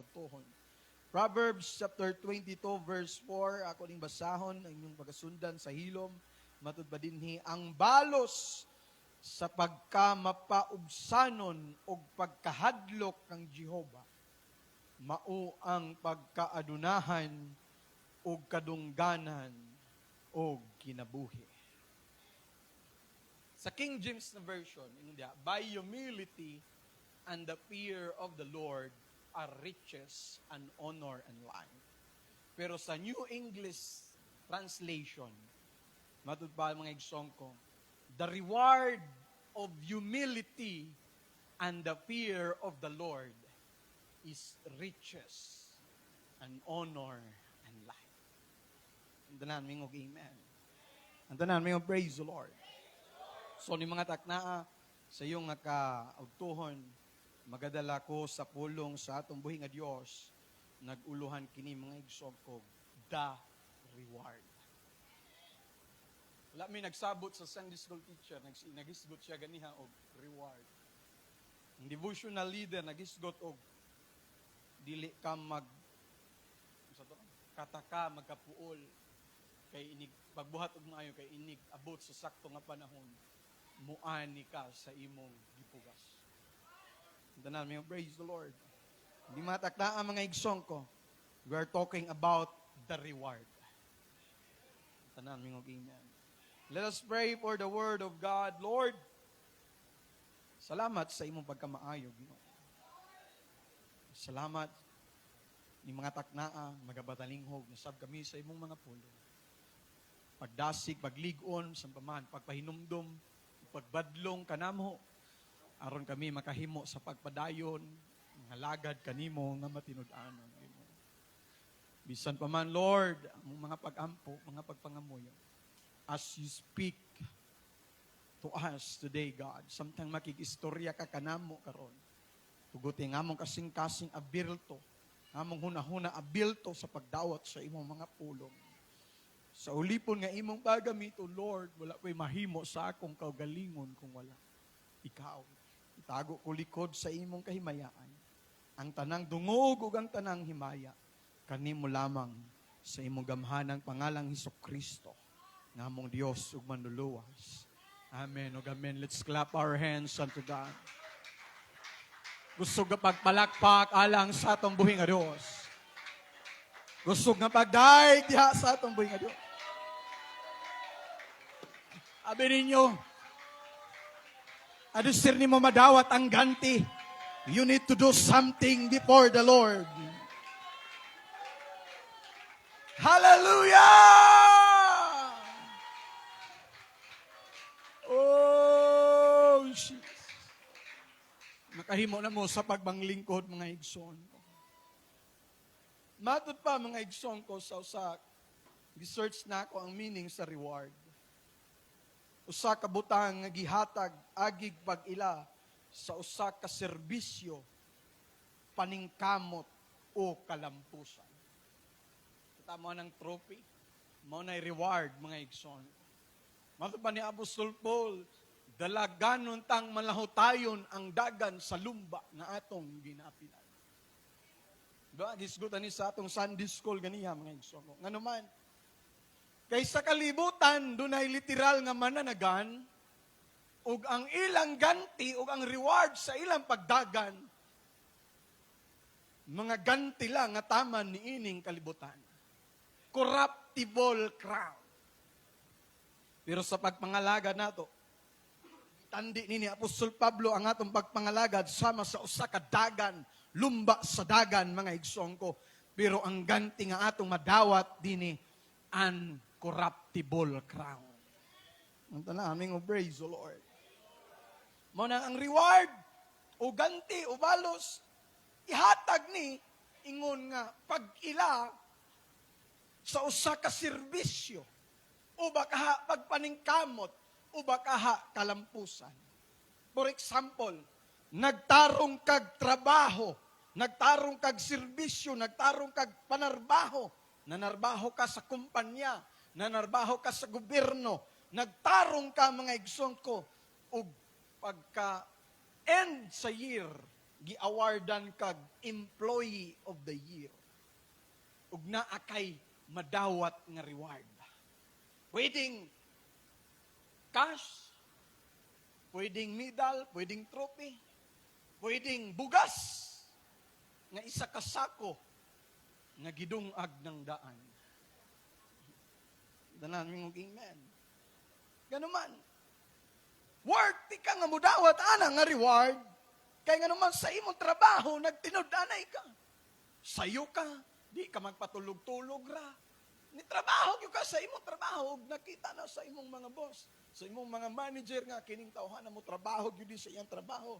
kaudtohon. Proverbs chapter 22 verse 4, ako ning basahon ang inyong pagasundan sa hilom. Matud pa dinhi ang balos sa pagkamapaubsanon og pagkahadlok kang Jehova mao ang pagkaadunahan ug kadungganan og kinabuhi. Sa King James na version, ingon diha, "By humility and the fear of the Lord are riches and honor and life." Pero sa New English Translation, matud pa, mga igsoon ko, "The reward of humility and the fear of the Lord is riches and honor and life." Ang tanan, mingog amen. Ang tanan, mingog praise the Lord. So, ni mga taknaa, sa iyong nga kaugtuhon, magadala ko sa pulong sa atong buhi nga Dios, nag-uluhan kini, mga igsoon ko, "The Reward." Wala mi nagsabot sa Sunday school teacher, nagisgot siya ganiha og reward. Ang devotional leader nagisgot og dili ka mag sa to, kataka magkapuol kay inig pagbuhat og maayo, kay inig abot sa sakto nga panahon, muani ka sa imong gipugas. Tanan, may praise the Lord. Di matakna ang mga igsoon ko. We are talking about the reward. Tanan, may amen. Let us pray for the word of God. Lord, salamat sa imong pagkamaayo, Ginoo. Salamat ni mga taknaa, magabatalinghog, nasab kami sa imong mga pulong. Pagdasig, paglig-on, sa paman, pagpahinumdom, pagbadlong kanamo, aron kami makahimo sa pagpadayon, mga lagad kanimo nga matinud-anon. Ginoo. Bisan pa man, Lord, ang mga pag-ampo, mga pagpangamuyo, as you speak to us today, God, samtang makig-istorya ka kanamo karon, tuguti nga among kasing-kasing abilto, among hunahuna abilto sa pagdawat sa imong mga pulong. Sa ulipon nga imong pagamito, Lord, wala ko'y mahimo sa akong kaugalingon kung wala ikaw. Itago ko likod sa imong kahimayaan. Ang tanang dungog ug ang tanang himaya, kanimo lamang, sa imong gamhanang pangalang Hesus Kristo, nga among Dios ug manluluwas. Amen ug amen. Let's clap our hands unto God. Gusto nga pagpalakpak alang sa atong buhi nga Dios. Gusto nga pagdayeg diha sa atong buhi nga Dios. Abi ninyo, adusir nimo madawat ang ganti, you need to do something before the Lord. Hallelujah! Oh, Jesus. Makahimo na mo sa pagbanglingkod, mga igsoon ko. Matod pa, mga igsoon ko, sa usa, research na ako ang meaning sa reward. Usa ka butang nga gihatag agig pag-ila sa usa ka serbisyo, paningkamot o kalampusan. Tama ng trophy, mao na reward, mga igsoon. Matod pa ni Apostol Paul, dalaganon tang malahutayon ang dagan sa lumba nga atong ginapilan. Diba? Gisgutan ni sa atong Sunday school ganiha, mga igsoon. Ngano man, kay sa kalibutan, dunay literal nga mananagan, ug ang ilang ganti ug ang reward sa ilang pagdagan, mga ganti lang nga taman ni ining kalibutan. Corruptible crown. Pero sa pagpangalagad nato, tandi ni Apostol Pablo ang atong pagpangalagad sama sa usa ka dagan, lumba sa dagan, mga igsoon ko. Pero ang ganti nga atong madawat dinhi, uncorruptible crown. Ang tanan aming praise the Lord. Mao na ang reward o ganti o balos ihatag ni ingon nga pag-ila sa usa ka serbisyo o bakaha pagpaningkamot o bakaha kalampusan. For example, nagtarong kag trabaho, nagtarong kag serbisyo, nagtarong kag panarbaho, nanarbaho ka sa kumpanya, nanarbaho ka sa gobyerno, nagtarong ka, mga igsoon ko, ug pagka end sa year, Gi-awardan kag Employee of the Year. Ug naa kay madawat nga reward. Pwedeng cash, pwedeng medal, pwedeng trophy, pwedeng bugas nga isa ka sako nga gidungag ng daan. Tanan mingog amen. Ganuman, worthy ka nga mudawat ana nga reward kay nganuman sa imong trabaho nagtinud-anay ka. Sayo ka, di ka magpatulog-tulog ra. Ni trabaho gyud ka sa imong trabaho ug nakita na sa imong mga boss, sa imong mga manager nga kining tawhana mo trabaho gyud sa iyang trabaho.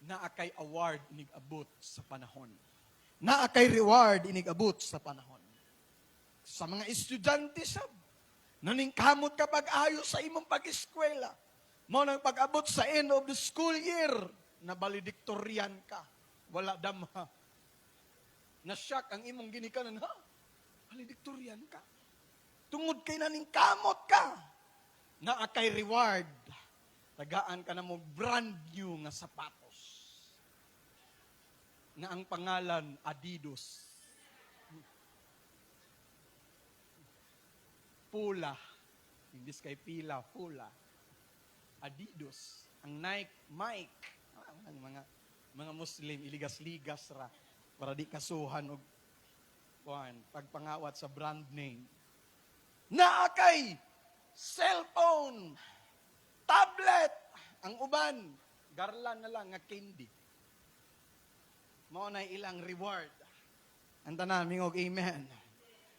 Naa kay award inig-abot sa panahon. Naa kay reward inig-abot sa panahon. Sa mga estudyante sab, naningkamot ka pag-ayo sa imong pag-eskwela. Mao nang pag-abot sa end of the school year, na valedictorian ka. Wala dama. Na-shock ang imong ginikanan, "Ha? Valedictorian ka?" Tungod kay naningkamot ka, naa kay reward. Tagaan ka na mo brand new nga sapatos. Nga ang pangalan, Adidas. Pula. Imbis kay pila, pula. Adidas. Ang Nike, Mike. Ang mga Muslim, iligas-ligas ra para di kasuhan og kuan pagpangawat sa brand name. Naa kay cellphone, tablet, ang uban, garlan na lang nga candy. Mao na ilang reward. Ang tanan mingog amen.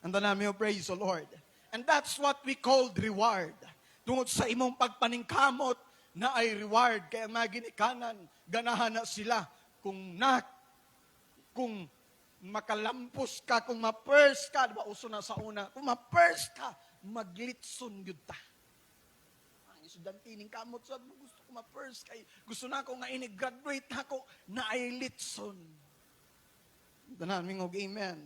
Ang tanan mingog praise the Lord. And that's what we call reward. Tungod sa imong pagpaningkamot naay reward kay ang mga ginikanan ganahan na sila kung makalampos ka, kung ma-first ka, di ba uso na sa una, kung ma-first ka, maglitson gyud ta. Ang estudyante ning kamot sa gusto ko ma-first kay gusto na ako nga ini-graduate na ako, naay litson. Tanan mingog amen.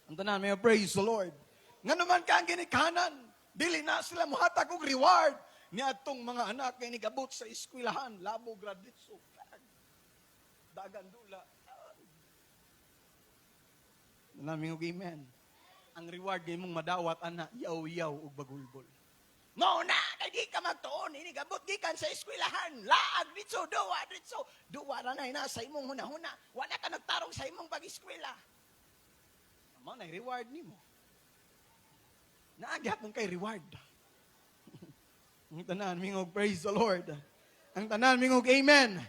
Ang tanan may praise the Lord. Nga naman ka ang ginikanan, dili na sila muhatag og reward ni atong mga anak kay nigabot sa eskwelahan, labog ra ditso. Dagan dula. Tanan mingog amen. Ang reward kay mong madawat ana, yaw-yaw ug bagulbol. Mao na kay di ka magtuon inigabot gikan sa eskwelahan, laag ditso, duwa ditso, duwa ra na sa imong hunahuna, wala ka nagtarong sa imong pag-eskwela. Mao na reward nimo. Naa gihapon kay reward. Ang tanan mingog praise the Lord. Ang tanan mingog amen.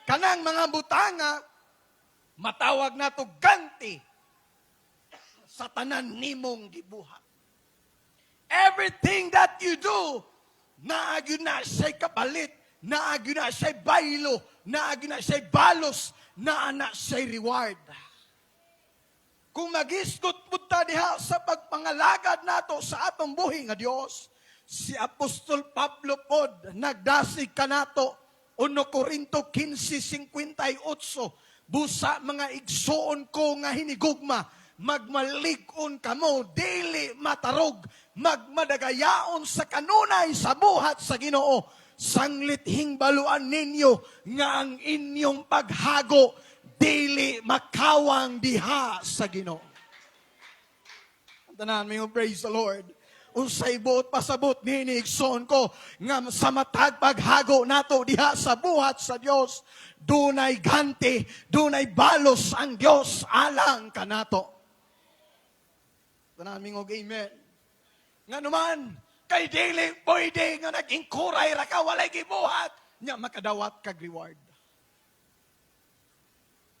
Kanang mga butanga matawag nato ganti sa tanan nimong gibuhat. Everything that you do, naa gyud na siya'y kapalit, naa gyud na siya'y baylo, naa gyud na siya'y balos, naa na siya'y reward. Kung magisgot pud ta diha sa pagpangalagad nato sa atong buhi nga Dios, si Apostol Pablo pod nagdasig kanato, 1 Corinto 15:58, "Busa mga igsuon ko nga hinigugma, magmalig-on kamo, dili matarog, magmadagayaon sa kanunay sa buhat sa Ginoo, sanglit hingbaluan ninyo nga ang inyong paghago dili makawang diha sa Ginoo." Tanan may praise the Lord. Unsay buot pasabot nini, igsoon ko, nga sa matag paghago nato diha sa buhat sa Dios, dunay ganti, dunay balos ang Dios alang kanato. Tanan mingog amen. Nga naman, kay dili pwede nga nag-ingkuray ra ka, walay gibuhat, nya makadawat kag reward.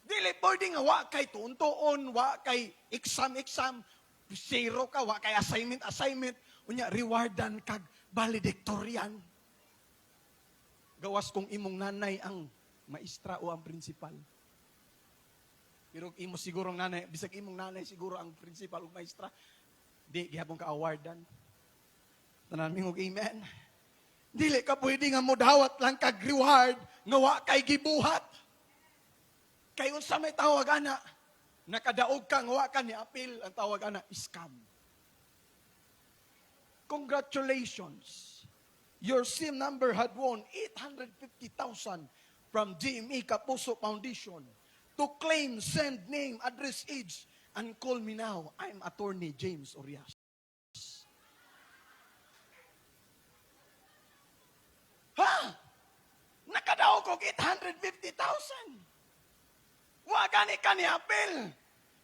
Dili pwede nga wa kay tuon-tuon, wa kay exam-exam, zero ka, wa kay assignment-assignment, unya rewardan kag valedictorian. Gawas kung imong nanay ang maestra o ang principal. Pero imo siguro ang nanay, bisag imong nanay siguro ang principal o maestra, di gihapon ka awardan. Tanan mingog amen. Dili ka pwede nga modawat lang kag reward nga wa kay gibuhat. Kay unsa may tawag ana? Nakadaog ka nga wa ka ni apil, ang tawag ana scam. "Congratulations. Your SIM number had won 850,000." From GMA Kapuso Foundation. To claim, send name, address, age, and call me now. I'm Attorney James Orias. Ha? Nakadaog og 850,000. Wa gani ka ni apil.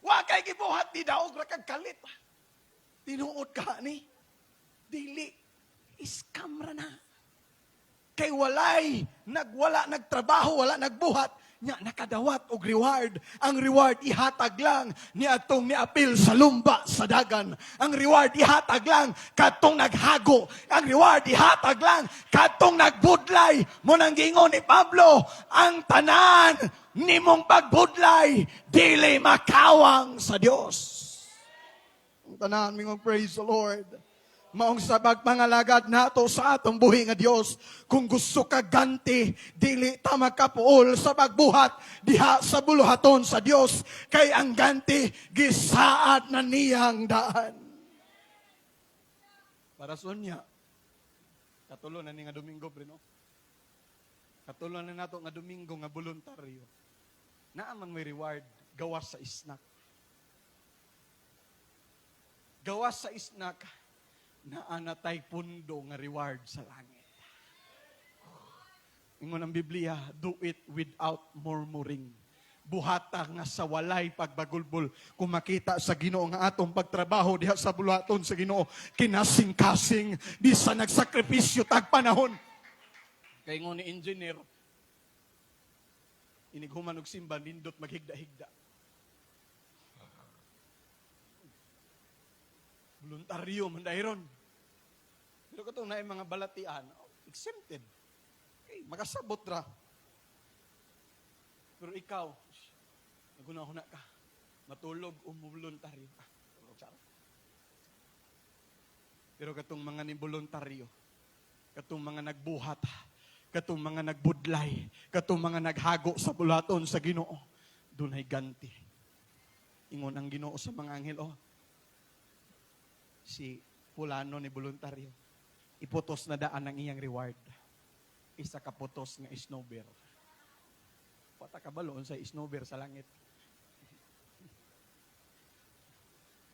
Wa kay gibuhat, di daog ra kag kalit. Tinuod ka ni? Dili. Scam ra na. Kay walay nagwala nagtrabaho, wala nagbuhat, nya nakadawat og reward. Ang reward ihatag lang ni atong niapil sa lumba sa dagan. Ang reward ihatag lang kadtong naghago. Ang reward ihatag lang kadtong nagbudlay. Mao nang giingon ni Pablo, ang tanan nimong pagbudlay dili makawang sa Dios. Ang tanan mingong, "Praise the Lord." Maong sa pagpangalagad nato sa atong buhi nga Dios, kung gusto ka ganti, dili ta makapuol sa pagbuhat diha sa buluhaton sa Dios, kay ang ganti gisaad na niyang daan. Para niya, katulo na ni nga Domingo, pre, no? Katulo na nato nga Domingo nga voluntaryo. Naa man may reward gawas sa snack. Gawas sa snack, naa na tay pundo nga reward sa langit. Ingon ang Biblia, "Do it without murmuring." Buhata nga sa walay pagbagulbol. Kung makita sa Ginoo nga atong pagtrabaho diha sa buluhaton sa Ginoo, kinasing-kasing, bisan nagsakripisyo tag panahon. Kay ingon ni engineer, inighuman og simba, nindot maghigda-higda. Voluntaryo man dayron. Pero katong naay mga balatian, oh, exempted. Okay, makasabot ra. Pero ikaw, naguna-huna ka, matulog o voluntaryo. Ah, tulog sa. Pero katong mga ni voluntaryo, katong mga nagbuhat, katong mga nagbudlay, katong mga naghago sa buluhaton sa Ginoo, dunay ganti. Ingon ang Ginoo sa mga anghel, "Oh, si pulano ni voluntaryo, iputos na daan ang iyang reward. Isa ka putos nga snow bear." Wata ka balo sa snow bear sa langit.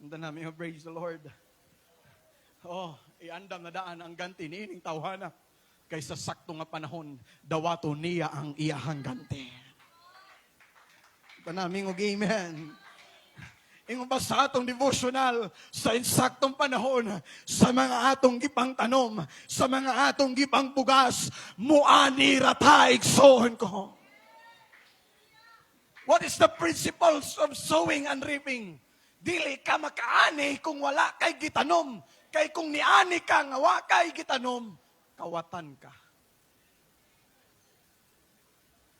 Unta namin, oh, praise the Lord. Oh, iandam na daan ang ganti niining tawhana. Kay sa sakto nga panahon, dawato niya ang iyahang ganti. Unta namin, og amen. Ingon ba sa atong devotional, sa insaktong panahon, sa mga atong gipang tanom, sa mga atong gipang bugas, muani ra ta, igsoon ko. What is the principles of sowing and reaping? Dili ka makaani kung wala kay gitanom. Kay kung niani ka nga wa kay gitanom, kawatan ka.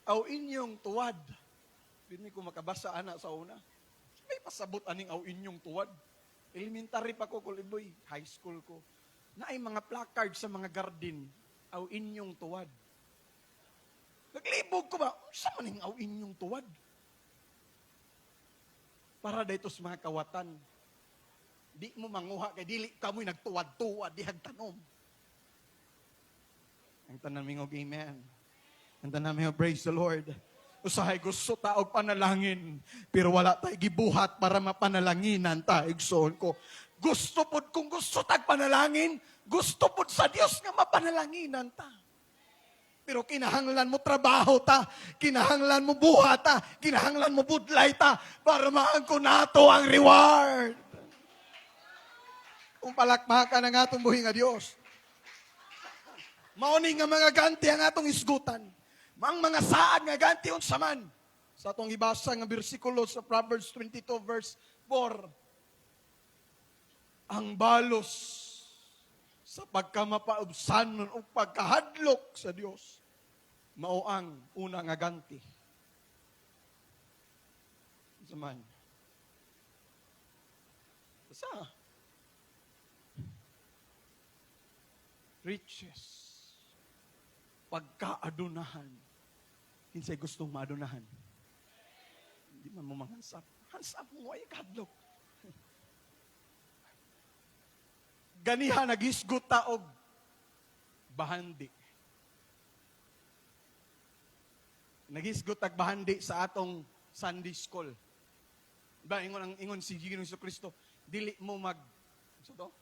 Aw inyong tuwad. Hindi ko makabasa ana sa una. May pasabot aning aw inyong tuwad. Elementary pa ko, kuliboy, high school ko. Naay mga placard sa mga garden, aw inyong tuwad. Naglibog ko ba? Unsa man ning aw inyong tuwad? Para dito sa mga kawatan. Di mo manguha kay dili kamoy nagtuwad-tuwad dihag tanom. Ang tanan mingog, amen. Ang tanan mingog, praise the Lord. Usahay gusto ta og panalangin, pero wala tay gibuhat para mapanalanginan ta, igsoon ko. Gusto pod kung gusto tag panalangin, gusto pod sa Dios nga mapanalanginan ta. Pero kinahanglan mo trabaho ta, kinahanglan mo buhat ta, kinahanglan mo budlay ta para maangkon nato ang reward. Kung palakpakan ang atong buhi nga Dios. Mao ni nga mga ganti ang atong isgutan. Ang mga saad nga ganti unsa man. Sa atong ibasa nga bersikulo sa Proverbs 22 verse 4. Ang balos sa pagkamapaubsanon o pagkahadlok sa Dios mao ang una nga ganti. Unsa man? Basta. Riches. Pagkaadunahan. Kinsay gustong maadunahan? Hindi man mo manghansap. Hansap mo ay kadlok. Ganiha nagisgot ta og bahandi. Naghisgot tag bahandi sa atong Sunday school. Ba ingon ang ingon si Ginoong Kristo, dili mo mag so to?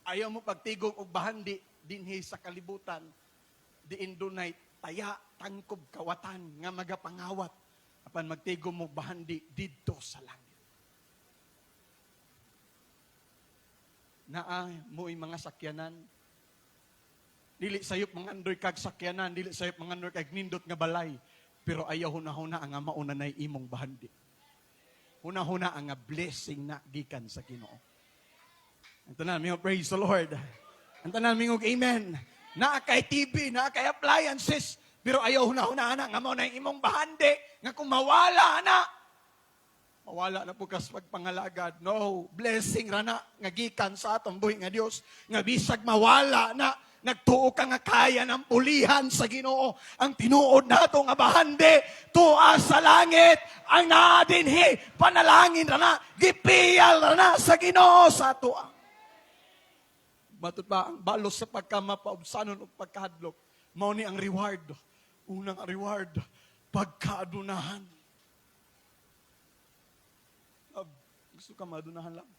Ayaw mo pagtigom og bahandi dinhi sa kalibutan, diin dunay taya, tangkob, kawatan nga magapangawat, apan magtigom mo bahandi didto sa langit. Naa mo'y mga sakyanan. Dili sayop mangandoy kag sakyanan, dili sayop mangandoy kag nindot nga balay, pero ayaw hunahuna ang mauna nay imong bahandi. Hunahuna ang blessing na gikan sa Ginoo. Ang tanan mingo, praise the Lord. Ang tanan mingo, amen. Naa kay TV, naa kay appliances, pero ayaw hunahuna ana nga mao na imong bahandi nga kung mawala na, mawala na po kas pagpangalagad. No, blessing ra na nga gikan sa atong buhi nga Dios nga bisag mawala na, nagtuo ka nga kaya ng pulihan sa Ginoo. Ang tinuod nato nga bahandi tua sa langit, ang naa dinhi panalangin ra na, gipiyal ra na sa Ginoo sa atoa. Matod ba ang balos sa pagkamapaubsanon o pagkahadlok, mao ni ang reward. Unang reward, pagkaadunahan. Love, gusto ka maadunahan lang?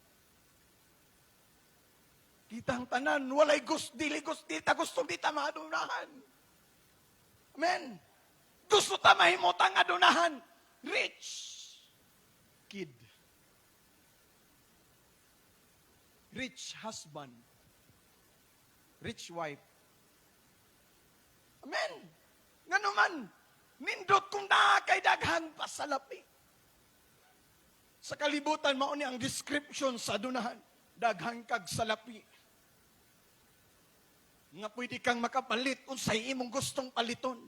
Kitang tanan, walay gusto, dili gusto, di ta gusto, di ta maadunahan. Amen. Gusto ta mahimutang adunahan. Rich kid. Rich husband. Rich wife. Amen. Nganuman, nindot kung naa kay daghan pasalapi. Sa kalibutan, mao ni ang description sa adunahan. Daghan kag salapi. Nga pwede kang makapalit unsay imong gustong paliton.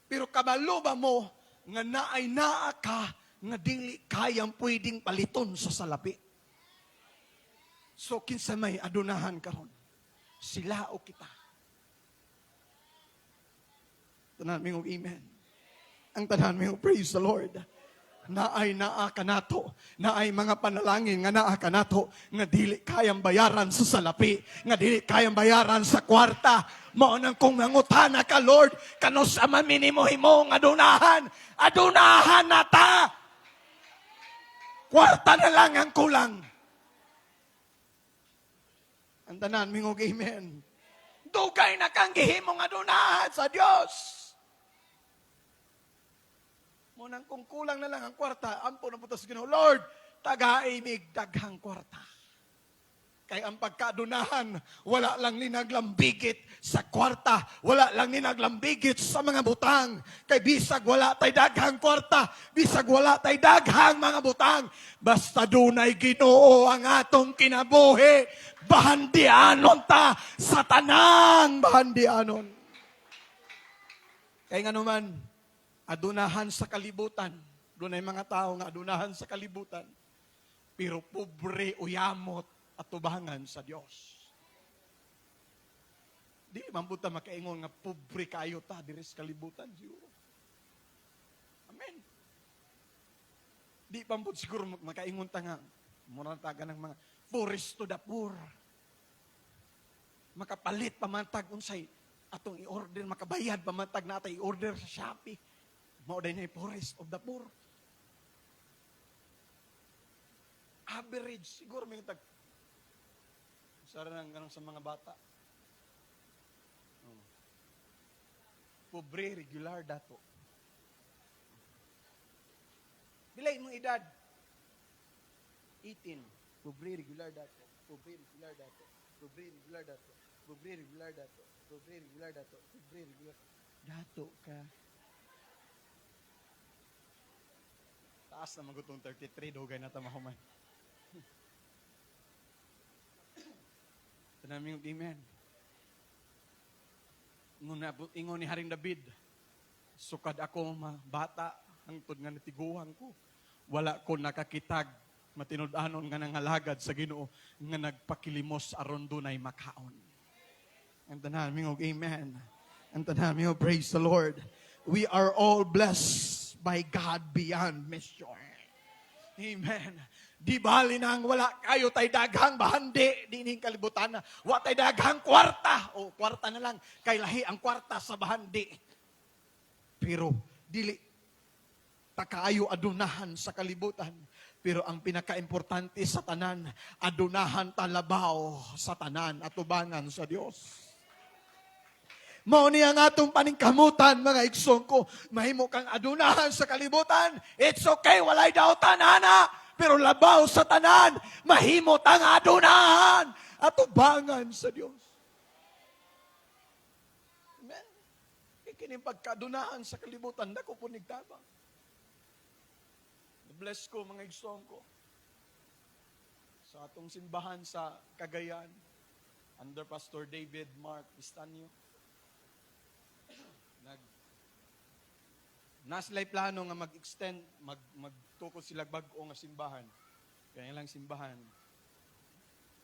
Pero kabalo ba mo nga naay naa ka nga dili kayang pwedeng paliton sa salapi? So kinsa may adunahan karon? Sila o kita? Tanan mingog amen. Ang tanan mingog praise the Lord. Naay naa kanato, naay mga panalangin nga naa kanato nga dili kayang bayaran sa salapi, nga dili kayang bayaran sa kwarta. Mao nang kung mangutana ka, Lord, kanus ama minimo himo nga adunahan, adunahan na ta. Kwarta na lang ang kulang. Ang tanan mingog amen. Dugay na kang gihimong adunahan sa Dios. Mo nang kung kulang na lang ang kwarta, ampo na putas Ginoo, Lord, tagaimig daghang kwarta. Kay ang pagkadunahan, wala lang ni naglambigit sa kwarta, wala lang ni naglambigit sa mga butang. Kay bisag wala tay daghang kwarta, bisag wala tay daghang mga butang, basta dunay Ginoo ang atong kinabuhi, bahandianon ta sa tanang bahandianon. Kay nganuman, adunahan sa kalibutan, dunay mga tao nga adunahan sa kalibutan, pero pobre o yamot at tubangan sa Dios. Di man po ta makaingon nga pobre kayo ta diri sa kalibutan siguro. Amen. Di pa po siguro makaingon ta nga mura ta ng mga poorest to the poor. Makapalit pamantag unsay atong i-order, makabayad pamantag na atay i-order sa Shopee. Mao day na poorest of the poor. Average siguro may tag sara nang ganun sa mga bata. Oh. Pobre regular dato. Bilay imong edad? 18. Pobre regular dato. Pobre regular dato. Pobre regular dato. Pobre regular dato. Pobre regular dato. Pobre regular dato ka. Taas na magutong 33, dugay na ta mahuman. Tanaming amen. Ingon ni Haring David, sukad ako bata, hangtod nga natiguang ko. Wala ko nakakitag, matinud-anon nga nangalagad sa Ginoo, nga nagpakilimos aron dunay makaon. Ang tanan mingog amen. Ang tanan mingog praise the Lord. We are all blessed by God beyond measure. Amen. Di bali nang wala kayo tay daghang bahandi dining kalibutan na. Wa tay daghang kwarta. O kwarta na lang kay lahi ang kwarta sa bahandi. Pero dili ta kaayo adunahan sa kalibutan. Pero ang pinakaimportante sa tanan, adunahan ta labaw sa tanan, atubangan sa Dios. Mao ni ang atong paningkamutan, mga igsoon ko. Mahimo kang adunahan sa kalibutan. It's okay, walay dautan, ana. Pero labaw sa tanan, mahimo tang adunahan atubangan sa Dios. Amen. Kay kining pagkadunahan sa kalibutan, dako po nigtabang. Bless ko, mga igsoon ko, sa atong simbahan sa Cagayan, under Pastor David Mark Pistanio. Naa sila'y plano nga mag-extend, magtukod sila bag-o nga simbahan. Kaya lang simbahan,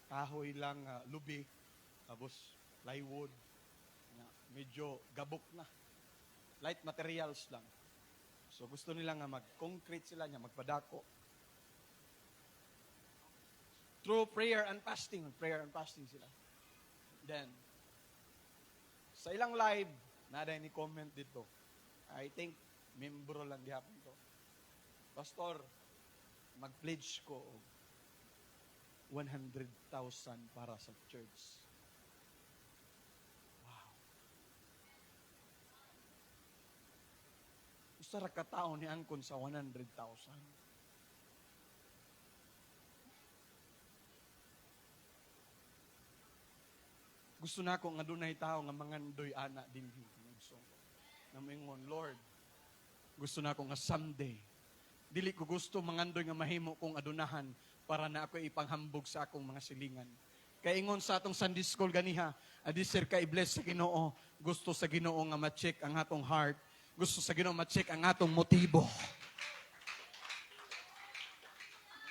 kahoy lang lubi, tapos plywood, nga medyo gabok na. Light materials lang. So gusto nila nga mag-concrete sila niya, magpadako. Through prayer and fasting sila. Then, sa ilang live, naa ni comment dito. I think, membro lang gihapon to. "Pastor, mag-pledge ko og 100,000 para sa church." Wow. Usa ra ka tawo ni angkon sa 100,000. Gusto na ako nga dunay tao nga mangandoy ana dinhi, mga igsoon ko. Na moingon, "Lord, gusto na ako nga someday, dili ko gusto mangandoy nga mahimo kong adunahan para na ako ipanghambog sa akong mga silingan." Kay ingon sa atong Sunday school ganiha, adisir ka i-bless sa Ginoo, gusto sa Ginoo nga ma-check ang atong heart, gusto sa Ginoo ma-check ang atong motibo.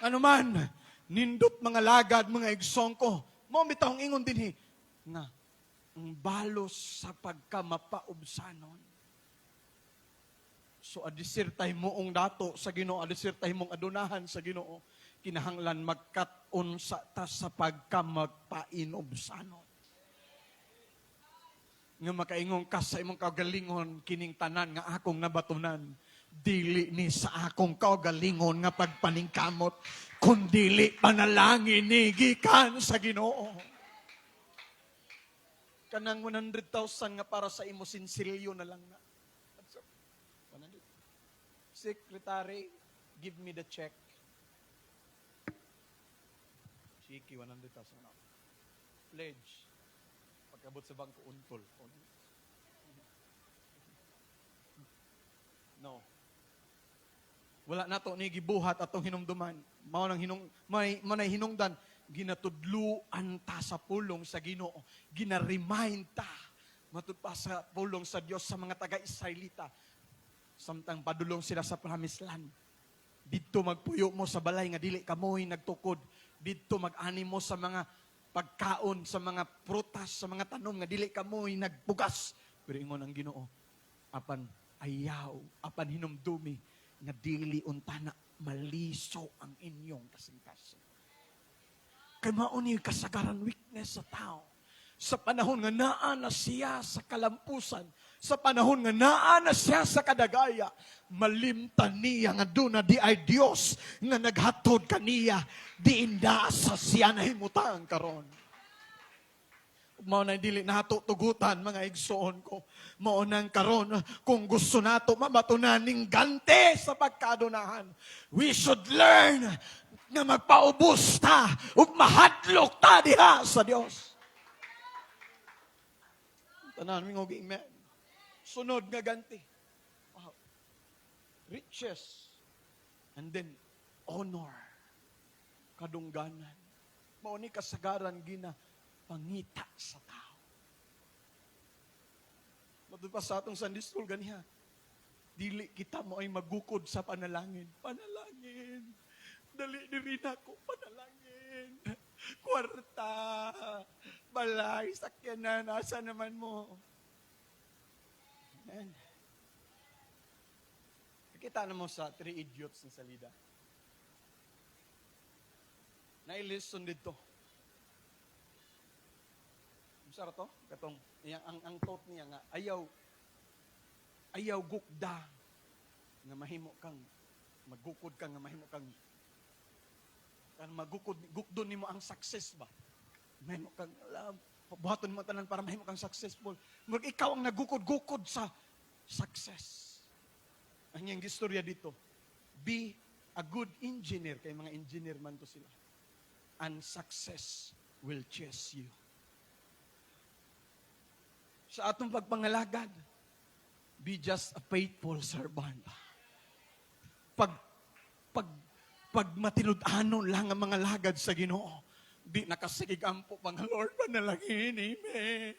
Ano man, nindot mga lagad, mga igsoon ko, mao bitawng ingon dinhi, nga ang balos sa pagkamapaubsanon. So adisir tay moong dato sa Ginoo, adisir tay mong adunahan sa Ginoo, kinahanglan magkat-on sa ta sa pagkamagpainubsanon. Nga makaingon ka sa imong kaugalingon, "Kining tanan nga akong nabatunan, dili ni sa akong kaugalingon nga pagpaningkamot, kundili panalangin ni gikan sa Ginoo." Kanang 100,000 nga para sa imo, sinsilyo na lang na. 100. "Secretary, give me the check." Chiki, 100,000 na. Pledge. Pagkabot sa bangko, untol. No. Wala nato ni gibuhat atong hinumduman. Mao nang hinung may mao nay hinungdan, ginatudluan ta sa pulong sa Ginoo, gina-remind ta matud pa sa pulong sa Dios sa mga taga-Israelita samtang padulong sila sa promised land. "Didto magpuyo mo sa balay nga dili kamoy nagtukod. Didto mag-ani mo sa mga pagkaon, sa mga prutas, sa mga tanom nga dili kamoy nagpugas." Pero ingon ang Ginoo, "Apan ayaw, apan hinumdumi nga dili untana maliso ang inyong kasing-kasing." Kay mao ni kasagaran weakness sa tao. Sa panahon nga naa na siya sa kalampusan, sa panahon nga naa na siya sa kadagaya, malimtan niya nga duna di ay Dios nga naghatod kaniya diin naa sa siya nahimutang karon. Mao na dili nato tugutan, mga igsoon ko. Mao nang karon, kung gusto nato mabatunan ning gante sa pagkadunahan, we should learn nga magpaubos ta ug mahadlok ta diha sa Dios. Tanan mingog amen. Sunod nga ganti. Wow. Riches and then honor. Kadungganan. Mao ni kasagaran gina pangita sa tao. Matud pa sa atong Sunday school ganiha, dili kita mo ay magukod sa panalangin. "Panalangin. Dali diri nako, panalangin. Kwarta. Balay, sakyanan, asa naman mo?" Amen. Nakita na mo sa Three Idiots ng salida. Nailison dito. Unsa ra to? Katong iyang ang thought niya nga ayaw Ayaw gukda nga mahimo kang magukod ka, nga mahimo kang kan magukod, gukdon nimo ang success ba. Mahimo kang alam, buhaton mo tanan para mahimo kang successful. Murag ikaw ang nagukod-gukod sa success. Ang iyang istorya dito, be a good engineer, kay mga engineer man to sila, and success will chase you. Sa atong pagpangalagad, be just a faithful servant. Pag matinud-anon lang ang mga lagad sa Ginoo, di nakasigig ampo pang, "Lord, panalangin, amen."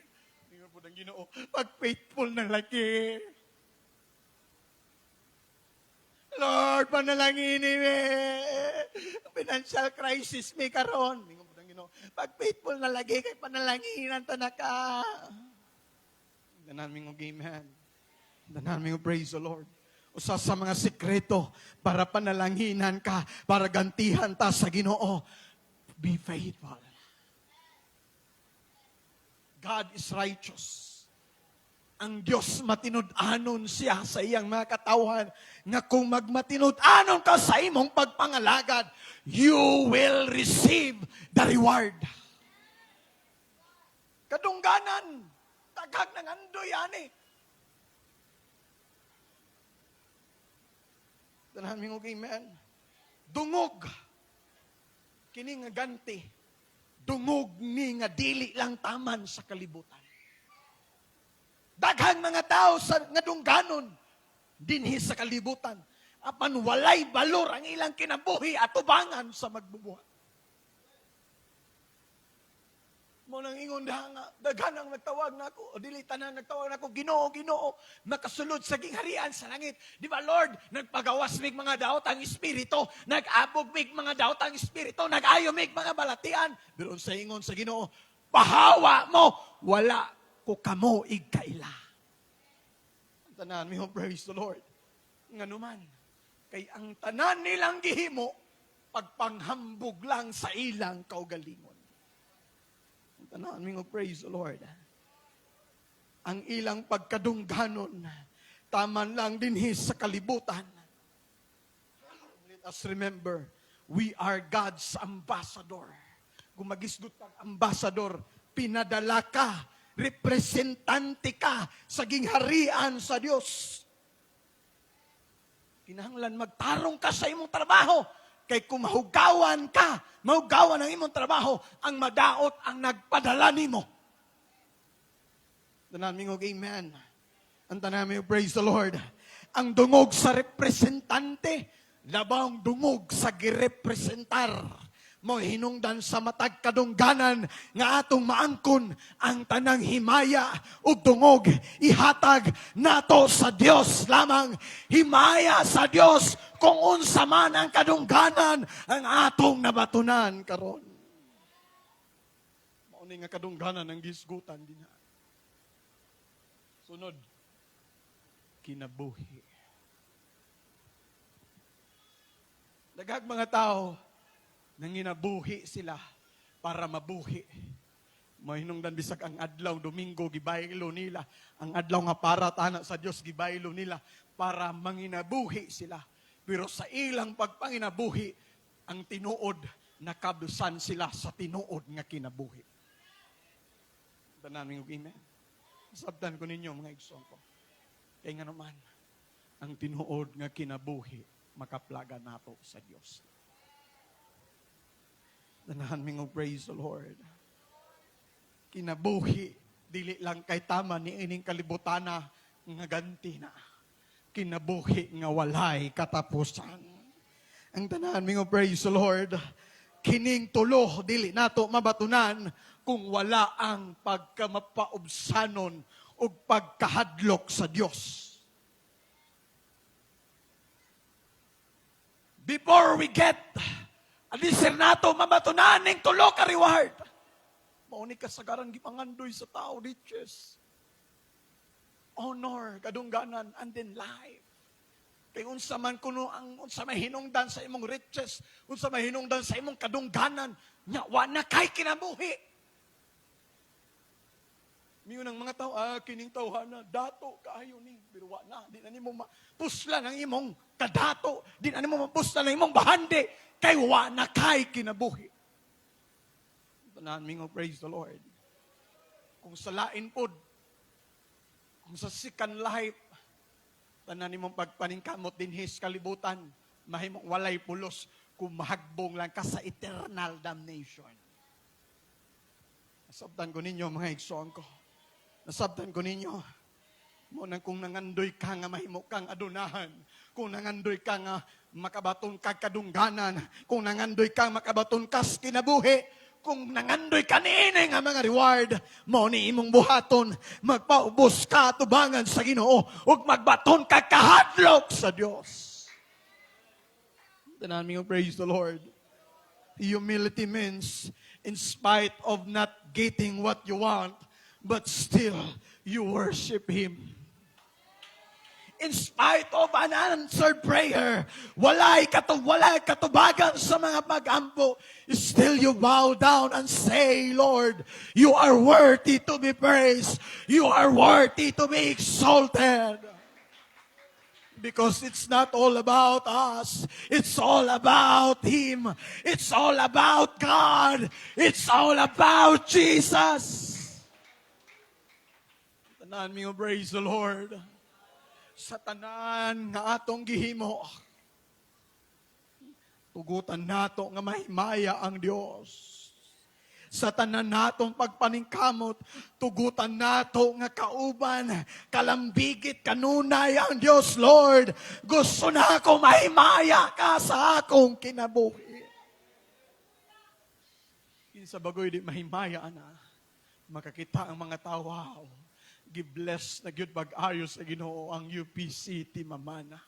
Ingon po ng Ginoo, "Pag faithful na lagi." "Lord, panalangin, amen. Financial crisis mi karon." Ingon po ng Ginoo, "Pag faithful na lagi kay panalanginan ta na ka." Tanan ming amen. Tanan ming praise the Lord. Usa sa mga sikreto para panalanginan ka, para gantihan ta sa Ginoo, be faithful. God is righteous. Ang Diyos, matinud-anon siya sa iyang mga katawhan nga kung magmatinud-anon ka sa imong pagpangalagad, you will receive the reward. Kadungganan, daghang nangandoy ani. Tanan ming amen. Dungog. Kini nga ganti. Dungog ni nga dili lang taman sa kalibutan. Daghang mga tao sa nga dungganon dinhi sa kalibutan, apan walay balor ang ilang kinabuhi atubangan sa magbubuhat. Mo nang ingon diha nga daghan ang nagtawag nako, o dili tanan nagtawag nako, 'Ginoo, Ginoo,' makasulod sa gingharian sa langit. Di ba, Lord, nagpagawas mig mga daot ang espiritu, nag-abog mig mga daot ang espiritu, nag-ayo mig mga balatian. Pero sa ingon sa Ginoo, "Pahawa mo, wala ko kamo igkaila." Ang tanan mi, praise the Lord. Nganuman, kay ang tanan nilang gihimo, pagpanghambog lang sa ilang kaugalingon. Tanan mi, praise the Lord. Ang ilang pagkadungganon, taman lang dinhi sa kalibutan. Let us remember, we are God's ambassador. Kung magisgot kang ambassador, pinadala ka, representante ka sa gingharian sa Dios. Kinahanglan magtarong ka sa imong trabaho. Kay kung mahugawan ka, mahugawan ang imong trabaho, ang madaot ang nagpadala nimo. Tanan ming amen. Ang tanan ming praise the Lord. Ang dungog sa representante, labang dungog sa girepresentar. Mo hinungdan sa matag kadungganan nga atong maangkon, ang tanang himaya ug dungog ihatag nato sa Dios lamang. Himaya sa Dios kung unsa man ang kadungganan ang atong nabatunan karon. Mao ni nga kadungganan ang gisgutan dinha. Sunod, kinabuhi. Daghang mga tao nanginabuhi sila para mabuhi. Mahinungdan bisag ang adlaw Domingo gibaylo nila, ang adlaw nga para tana sa Dios gibaylo nila para manginabuhi sila. Pero sa ilang pagpanginabuhi, ang tinuod, nakabsan sila sa tinuod nga kinabuhi. Tanan ming amen. Sabtan ko ninyo, mga igsoon ko. Kay nga naman, ang tinuod nga kinabuhi makaplaga nato sa Dios. Tanan ming praise the Lord. Kinabuhi, dili lang kay tama ni ining kalibutana nga ganti na. Kinabuhi nga walay katapusan. Ang tanan ming praise the Lord. Kining tulo dili nato mabatunan kung wala ang pagkamapaubsanon ug pagkahadlok sa Dios. Before we get Alisir nato mabatunan ning tulo ka reward. Mao ni kasagaran gipangandoy sa tao, riches, honor, kadungganan, and then life. Kay unsa man kuno ang unsa may hinungdan sa imong riches, unsa may hinungdan sa imong kadungganan, nya wa na kay kinabuhi. Mingon ang mga tao, "Ah, kining tawhana, dato kaayo ni." Pero wa na, di na nimo mapuslan ang imong kadato, di na nimo mapuslan ang imong bahandi, kay wa na kay kinabuhi. Tanan mingon, "Praise the Lord." Kung sa lain pod, kung sa second life, tanan nimong pagpaningkamot dinhi sa kalibutan, mahimong walay pulos kung mahagbong lang ka sa eternal damnation. Nasabtan ko ninyo, mga igsoon ko. Nasabtan ko ninyo. Mo nang kung nangandoy ka nga mahimo kang adunahan, kung nangandoy ka nga makabaton kag kadungganan, kung nangandoy ka makabaton kas kinabuhi, kung nangandoy ka niini nga mga reward, mao ni imong buhaton, magpaubos ka tubangan sa Ginoo ug magbaton ka kahadlok sa Dios. Tanan mingon, "Praise the Lord." Humility means in spite of not getting what you want, but still you worship Him. In spite of unanswered prayer, walay katubagan sa mga pagampo, still you bow down and say, "Lord, you are worthy to be praised. You are worthy to be exalted." Because it's not all about us. It's all about Him. It's all about God. It's all about Jesus. Tanan mingon, "Praise the Lord." Sa tanan nga atong gihimo, tugutan nato nga mahimaya ang Dios. Sa tanan natong pagpaningkamot, tugutan nato nga kauban, kalambigit kanunay ang Dios. "Lord, gusto na ako mahimaya ka sa akong kinabuhi." Kinsa bagoy di mahimaya ana, makakita ang mga tao, "Wow, gibless na gyud pag-ayo sa Ginoo ang UPC Mamana.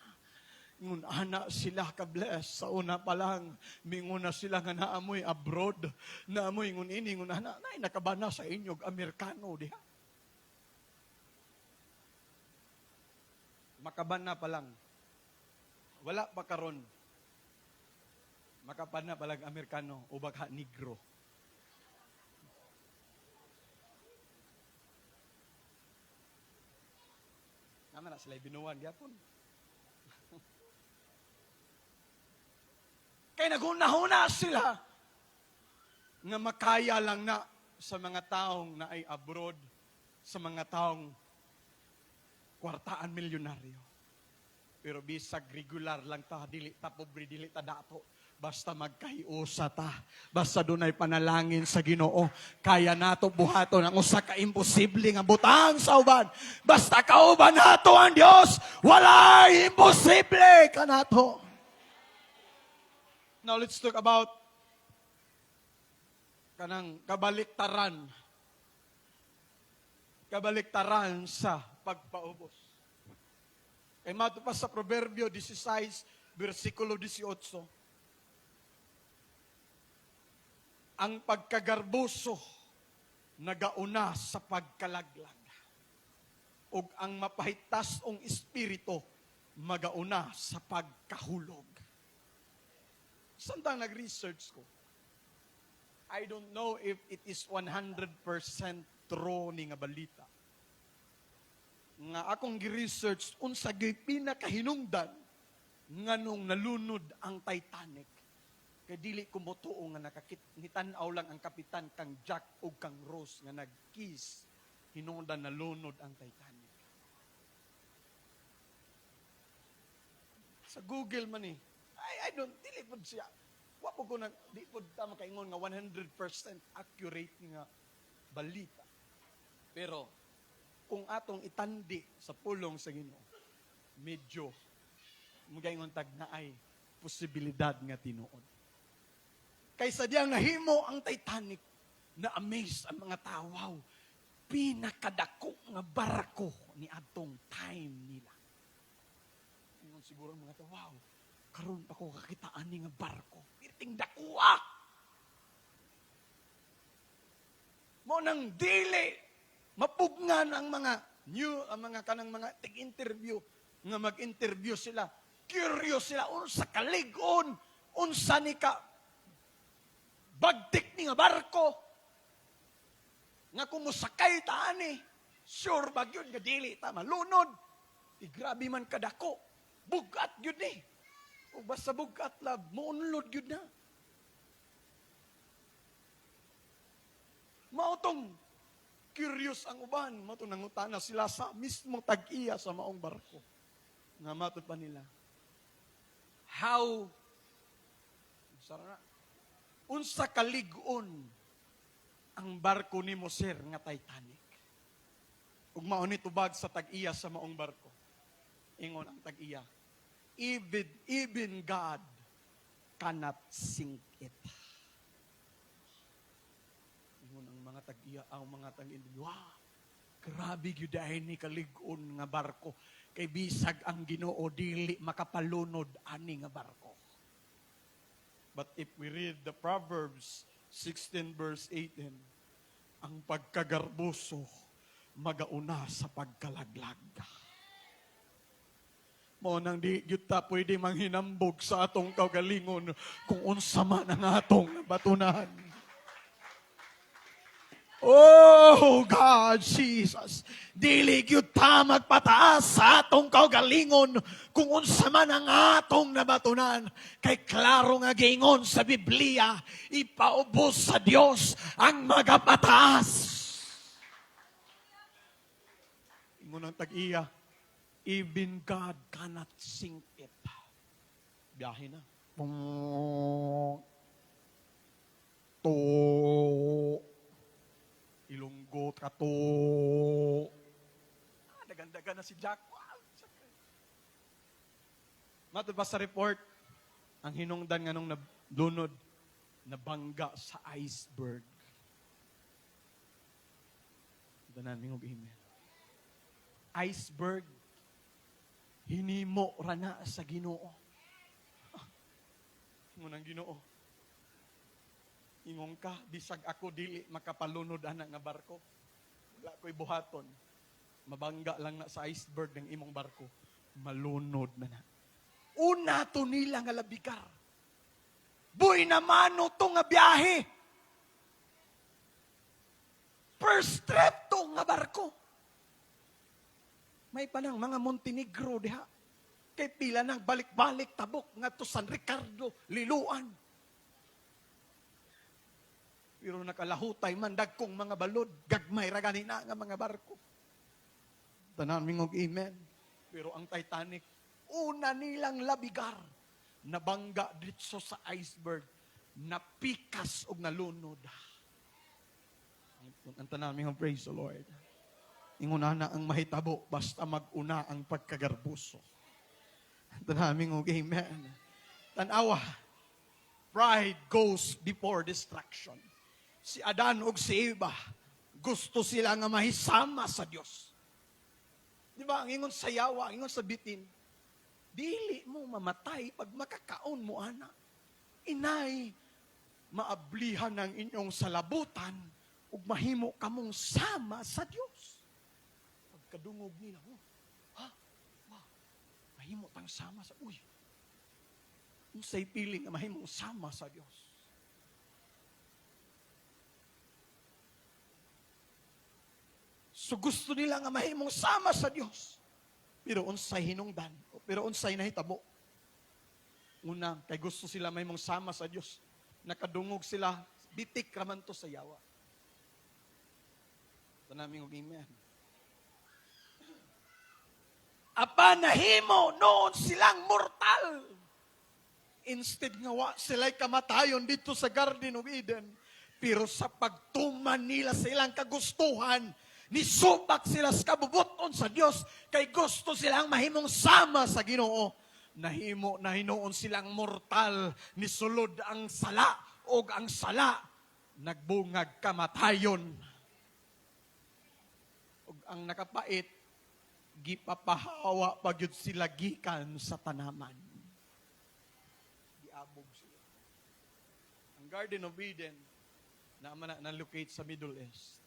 Ngun ana sila ka-bless sa una pa lang, mingon na sila nga naamoy abroad, naamoy ngun ini, ngun ana, nay nakabana sa inyog Amerikano diha." Makabana pa lang. Wala pa karon. Makabana pa lang Amerikano o baka Negro. Naman na sila binuwan gyapon. Kay naghuna-huna sila nga makaya lang na sa mga taong na ay abroad, sa mga taong kwartaan, milyonaryo. Pero bisag regular lang ta, dili ta pobre, dili ta dato. Basta magkahiusa ta. Basta dunay panalangin sa Ginoo. Kaya nato buhaton ang usa ka imposible nga butang sa uban. Basta kauban nato ang Dios, walay imposible kanato. Now let's talk about kanang kabaliktaran. Kabaliktaran sa pagpaubos. Kay mato pa sa Proverbio 16, versikulo 18. Ang pagkagarboso nagauna sa pagkalaglag, ug ang mapahitas-ong espiritu magauna sa pagkahulog. Samtang nag-research ko, I don't know if it is 100% true ni nga balita. Nga akong gi-research unsa gyud pinakahinungdan nganong nalunod ang Titanic. Kay dili ko motuo nga nakakit nitan-aw lang ang kapitan kang Jack ug kang Rose nga nag-kiss, hinungdan nalunod ang Titanic. Sa Google man eh. I don't, dili pod siya. Wa po ko nag, di pod ta makaingon nga 100% accurate nga balita. Pero kung atong itandi sa pulong sa Ginoo, medyo magaingon tag na ay posibilidad nga tinuod. Kaysa diyang nahimo ang Titanic, na amaze ang mga tao. Wow, pinakadako nga barko ni atong time nila. Ingon siguro ang mga tao, "Wow, karon pa ko kakitaan ni nga barko. Pirting dakuha." Mo nang dili mapugnan ang mga new, ang mga kanang mga tig-interview, nga mag-interview sila. Curious sila, unsa kalig-on, unsa ni ka bagtik ni nga barko, nga kung mosakay ta ani, Sure ba gyud nga dili ta malunod? Di grabe man kadako. Bugat gyud ni. Ug basta bugat lab, muunlod gyud na. Mao tong curious ang uban, mao tong nangutana sila sa mismo tag-iya sa maong barko. Nga matud pa nila. How Sara na. Unsa kalig-on ang barko nimo, sir, nga Titanic? Ug mao ni tubag sa tag-iya sa maong barko. Ingon ang tag-iya, "Even God cannot sink it." Ingon ang mga tag-iya, ang mga tag-iya, "Wow, grabe gyud ni kalig-on nga barko. Kay bisag ang Ginoo dili makapalunod ani nga barko." But if we read the Proverbs 16 verse 18, ang pagkagarboso magauna sa pagkalaglag. Mao nang di gyud ta pwede manghinambog sa atong kaugalingon kung unsa man ang atong nabatunan. Oh God, Jesus. Dili gyud ta magpataas sa atong kaugalingon kung unsa man ang atong nabatunan. Kay klaro nga giingon sa Biblia, ipaubos sa Dios ang magapataas. Ingon ang tag-iya, "Even God cannot sink it." Biyahe na. To. Ilonggo ka to. Ah, dagan-dagan na si Jack. Wow. Matod pa sa report, ang hinungdan nga nung nalunod, nabangga sa iceberg. Tanan mingog amen. Iceberg, hinimo rana sa Ginoo. Ah, ingon ang Ginoo, "Ingon ka, bisag ako dili makapalunod ana nga barko. Wala ko'y buhaton. Mabangga lang na sa iceberg ng imong barko. Malunod na na." Una to nila nga labigar. Buy na mano to nga biyahe. First trip to nga barko. May panang mga Montenegro diha. Kay pila nang balik-balik tabok nga to San Ricardo, Liloan. Pero nakalahutay man dagkong mga balod, gagmay ra gani na nga mga barko. Tanan mingog amen. Pero ang Titanic, una nilang labigar, nabangga ditso sa iceberg, napikas og nalunod. Ang tanan mingog praise the Lord. Ingon na ang mahitabo basta mag-una ang pagkagarbuso. Ang tanan mingog amen. Tanawa, pride goes before destruction. Si Adan ug si Eva, gusto sila nga mahisama sa Dios. Di ba? Ang ingon sa yawa, ang ingon sa bitin, "Dili mo mamatay pag makakaon mo ana. Inay, maablihan ang inyong salabutan ug mahimo kamong sama sa Dios." Pagkadungog nila, "Oh, ha? Wow, mahimo tang sama sa, uy, unsay feeling nga mahimong sama sa Dios?" So gusto nila nga mahimong sama sa Dios. Pero unsay hinungdan, pero unsay nahitabo? Una, kay gusto sila mahimong sama sa Dios. Nakadungog sila, bitik raman to sa yawa. Tanan mingog amen. Apan nahimo noon silang mortal. Instead nga wa sila'y kamatayon dito sa Garden of Eden, pero sa pagtuman nila sa ilang kagustuhan, nisubak sila sa kabubuton sa Dios kay gusto silang mahimong sama sa Ginoo. Nahimo na hinuon silang mortal, nisulod ang sala og ang sala nagbungag kamatayon. Og ang nakapait, gipapahawa pa gyud sila gikan sa tanaman. Giabog sila. Ang Garden of Eden na man na locate sa Middle East.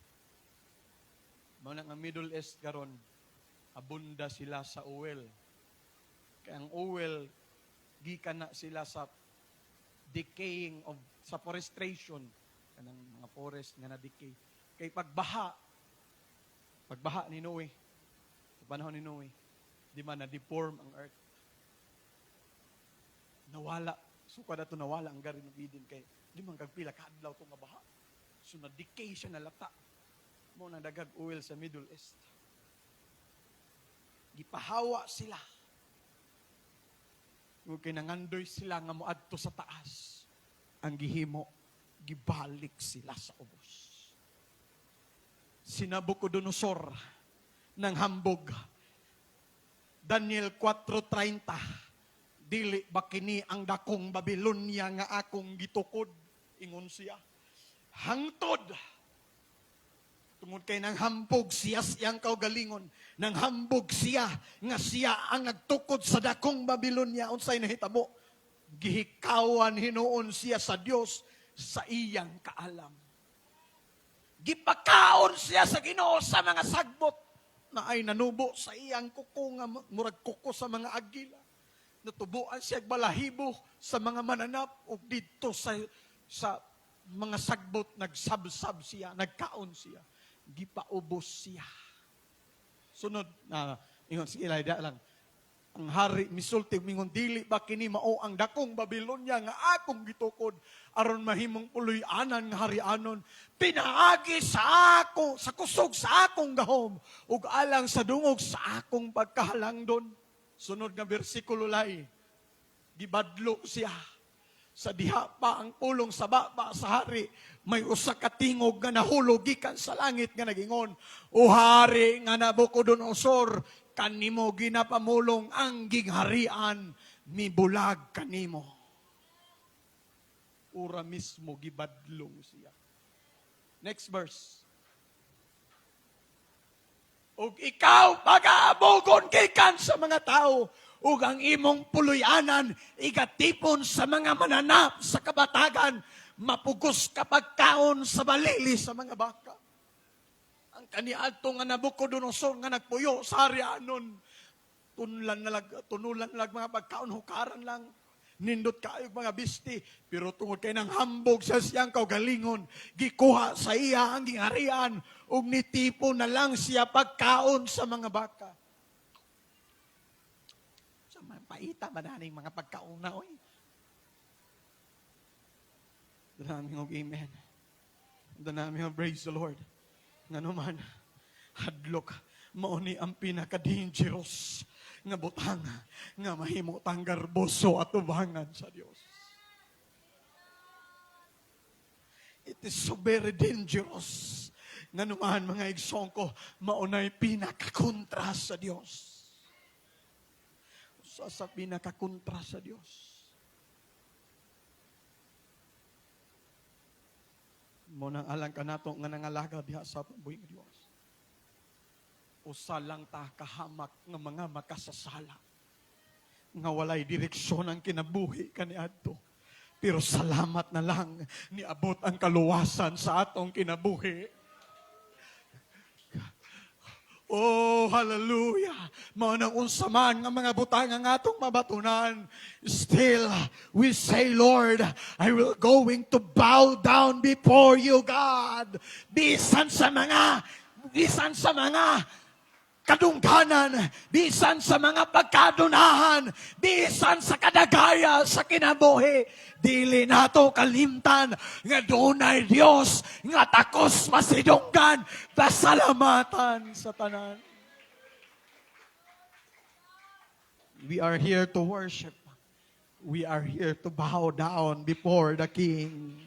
Mao na nga Middle East karon abunda sila sa oil. Kaya ang oil gikan na sila sa decaying of sa forestation, kanang mga forest nga na decay. Kay pagbaha Pagbaha ni Noe, sa panahon ni Noe, di man na-deform ang earth? Nawala. Sukad ato nawala ang Garden of Eden kay di man kag pila ka adlaw to nga baha. So na-decay siya, nalata. Mao nang daghag oil sa Middle East. Gipahawa sila. Kung kay nangandoy sila nga moadto sa taas, ang gihimo, gibalik sila sa ubos. Si Nabucodonosor nanghambog. Daniel 4:30, "Dili ba kini ang dakong Babylonia nga akong gitukod?" ingon siya. Hangtod tungod kay nanghambog siya siyang kaugalingon, nanghambog siya nga siya ang nagtukod sa dakong Babylonia. Unsay nahitabo? Gihikawan hinuon siya sa Dios sa iyang kaalam. Gipakaon siya sa Ginoo sa mga sagbot na ay nanubo sa iyang kuko nga murag kuko sa mga agila. Natubuan siya balahibo sa mga mananap ug didto sa mga sagbot nagsabsab siya, nagkaon siya. Gipaubos siya. Sunod na ingon sige da lang. Ang hari misulti, mingon, "Dili ba kini mao ang dakong Babylonia nga akong gitukod aron mahimong puloy-anan nga harianon pinaagi sa ako sa kusog sa akong gahom ug alang sa dungog sa akong pagkahalangdon?" Sunod nga bersikulo lay, gibadlo siya. Sa diha pa ang pulong sa baba sa hari, may usa ka tingog nga nahulog gikan sa langit nga nagingon, "O hari nga Nabucodonosor, kanimo ginapamulong ang gingharian, mibulag kanimo." Ura mismo gibadlong siya. Next verse. "Ug ikaw pagaabugon gikan sa mga tao, ug ang imong puloy-anan igatipon sa mga mananap sa kabatagan, mapugos ka pagkaon sa balili sa mga baka." Ang kaniadto nga Nabucodonosor nga nagpuyo sa harianon, tunlan na lag, tunulan na lag mga pagkaon, hukaran lang. Nindot kaayo mga bisti, pero tungod kay nanghambog sa siyang kaugalingon, gikuha sa iya ang gingharian ug nitipon na lang siya pagkaon sa mga baka. Sa mga paita ba na mga pagkauna, oy? Dami og amen. Dami og praise the Lord. Ngano man, hadlok, mao ni ang pinaka-dangerous nga butang nga mahimo tang garboso atubangan sa Dios. It is so very dangerous. Ngano man, mga igsoon ko, maunay pinakakontra sa Dios. Usa sa pinakakontra sa Dios. Mao nang alang kanato nga nangalaga diha sa buhi nga Dios, usa lang ta kahamak nga mga makasasala nga walay direksyon ang kinabuhi kaniadto. Pero salamat na lang niabot ang kaluwasan sa atong kinabuhi. Oh, hallelujah. Mao nang unsa man nga mga butang ang atong mabatunan, still, we say, "Lord, I will going to bow down before you, God." Bisan sa mga kadungganan, bisan sa mga pagkadunahan, bisan sa kadagaya sa kinabuhi, dili nato kalimtan nga dunay Dios nga takos masidunggan, pasalamatan sa tanan. We are here to worship. We are here to bow down before the King.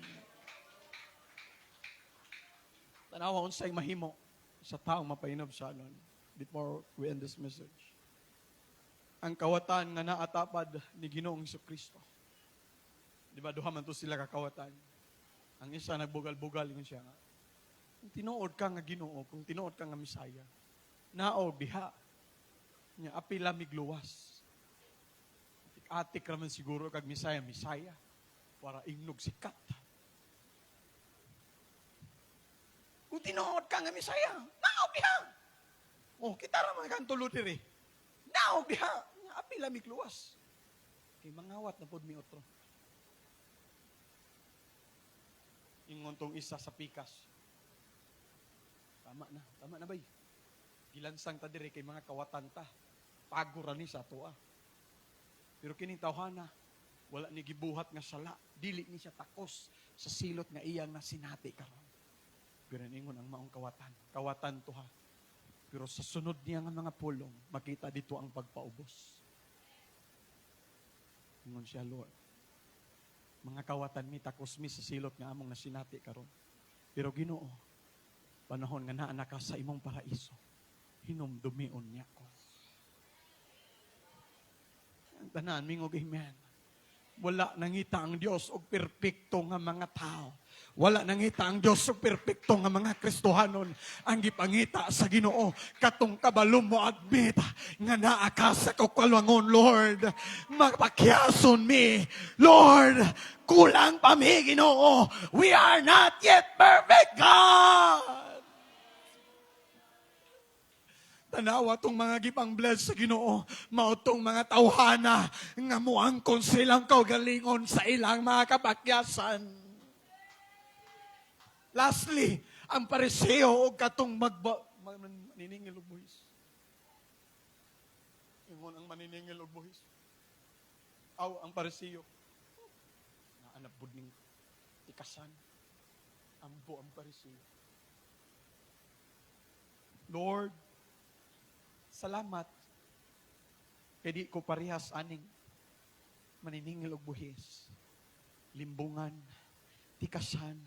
Tanawa unsay mahimo sa taong mapahinabsanon before we end this message. Ang kawatan nga naatapad ni Ginoong Kristo. Di ba duha man to sila kakawatan? Ang isa nagbugal-bugal, ingon siya nga, "Kung tinuod ka nga Ginoo, kung tinuod ka nga Misaya, naog diha. Nya apila migluwas." Atik raman siguro kag Misaya, Misaya. Para ingnog sikat. "Kung tinuod ka nga Misaya, naog diha. Oh, kita ra man kang tulo diri. Naog diha. Nya apila migluwas. Kay mangawat na pod mi otro." Ingon tong isa sa pikas, "Tama na, tama na bay." Gilansang ta diri kay mga kawatan ta. Pagura ni sa atoa. Pero kining tawhana, wala ni gibuhat nga sala. Dili ni siya takos sa silot nga iyang nasinati karon. Pero ningon ang maong kawatan. Kawatan to ha. Pero sa sunod niya nga mga pulong, makita dito ang pagpaubos. Ingon siya, "Lord, mga kawatan mi, takos mi sa silot nga among nasinati karon. Pero Ginoo, panahon nga naa na ka sa imong paraiso, hinumdumion niya ko." Ang tanan, mingog amen. Wala nangita ang Dios og perpekto nga mga tao. Wala nangita ang Dios og perpekto nga mga Kristohanon. Ang gipangita sa Ginoo, katong kabalo mo admit nga naa ka sa kaugalingon, Lord. Mapakyason mi. Lord, kulang pa mi, Ginoo. We are not yet perfect, God. Tanawa tong mga gipang bless sa Ginoo, mao tong mga tawhana nga muangkon silang kaugalingon sa ilang mga kapakyasan. Lastly, ang Pariseo og katong maniningil og buhis. Ingon ang maniningil og buhis. Aw, ang Pariseo. Naanap bud ning tikasan. Ampo ang Pariseo. "Lord, salamat. Kay di ko parehas aning maniningil og buhis. Limbungan, tikasan.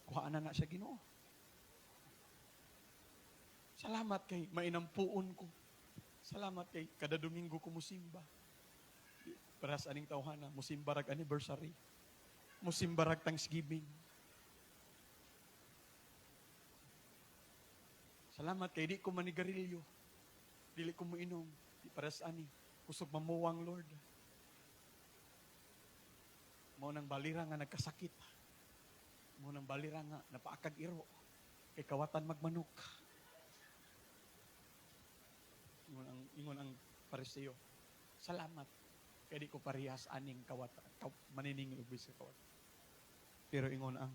Kuhaan na na siya, Ginoo. Salamat kay mainampuon ko. Salamat kay kada Domingo ko musimba. Parehas aning tawhana, musimba rag anniversary. Musimba rag Thanksgiving. Salamat kay di ko manigarilyo. Dili ko moinom. Di parehas ani. Kusog mamuwang, Lord. Mao nang balira nga nagkasakit. Mao nang balira nga napaakag iro. Kay kawatan magmanok." Ingon ang Pariseo. "Salamat kay di ko parehas aning kawatan, maniningil og buhis sa kawatan." Pero ingon ang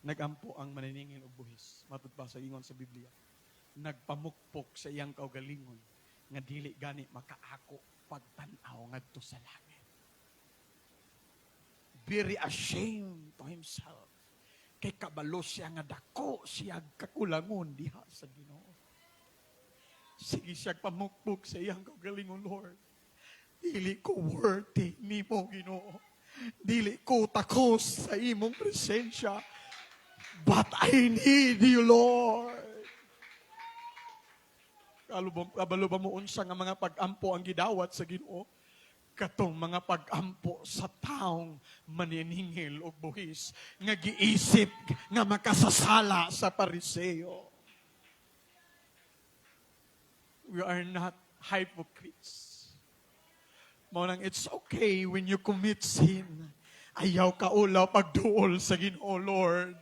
nagampo ang maniningil og buhis. Matud pa sa ingon sa Biblia, nagpamukpok sa iyang kaugalingon nga dili gani makaako pagtan-aw ngadto sa langit. Very ashamed to himself. Kay kabalo siya nga dako siya kakulangon diha sa Ginoo. Sige siya pamukpok sa iyang kaugalingon, "Lord, dili ko worthy nimo, Ginoo. Dili ko takos sa imong presensya. But I need you, Lord." Kabalo ba mo unsa nga mga pag-ampo ang gidawat sa Ginoo? Katong mga pag-ampo sa taong maniningil og buhis nga giisip nga makasasala sa Pariseo. We are not hypocrites. Mao nang it's okay when you commit sin. Ayaw kaulaw pagduol sa Ginoo, "Lord.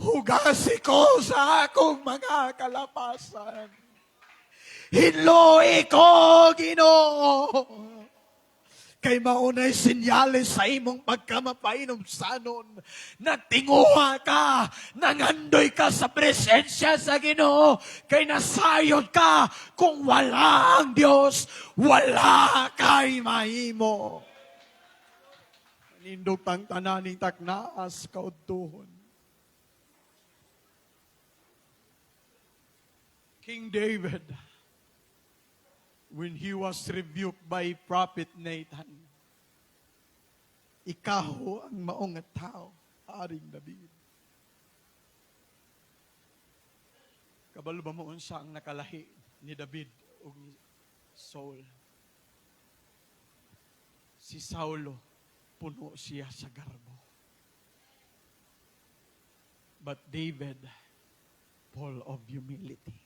Hugasi ko sa akong mga kalapasan. Hinloi ko, Ginoo." Kay maunay senyales sa imong pagkamapainomsanon. Nagtinguha ka, nangandoy ka sa presensya sa Ginoo, kay nasayod ka, kung wala ang Diyos, wala kay mahimo. Nindot ang tananing taknaas kaudtuhon. King David, when he was rebuked by Prophet Nathan, "Ikaw ang maong tao, Haring David." Kabalo ba mo unsa ang nakalahi ni David ug ni Saul? Si Saulo, puno siya sa garbo. But David, full of humility.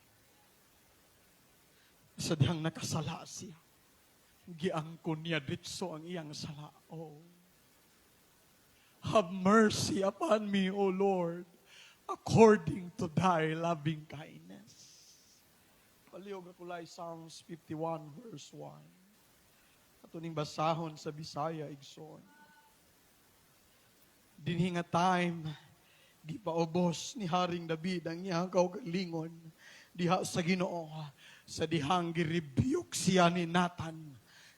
Sa dihang nakasala siya, giangkon niya ditso ang iyang sala. "Oh, have mercy upon me, O Lord, according to thy loving kindness." Palihog kulay Psalms 51 verse 1. Ato ning basahon sa Bisaya, igsoon. Dinhi nga time, Gipaubos ni Haring David ang iyang kaugalingon diha sa Ginoo sa dihang gi-rebuke siya ni Nathan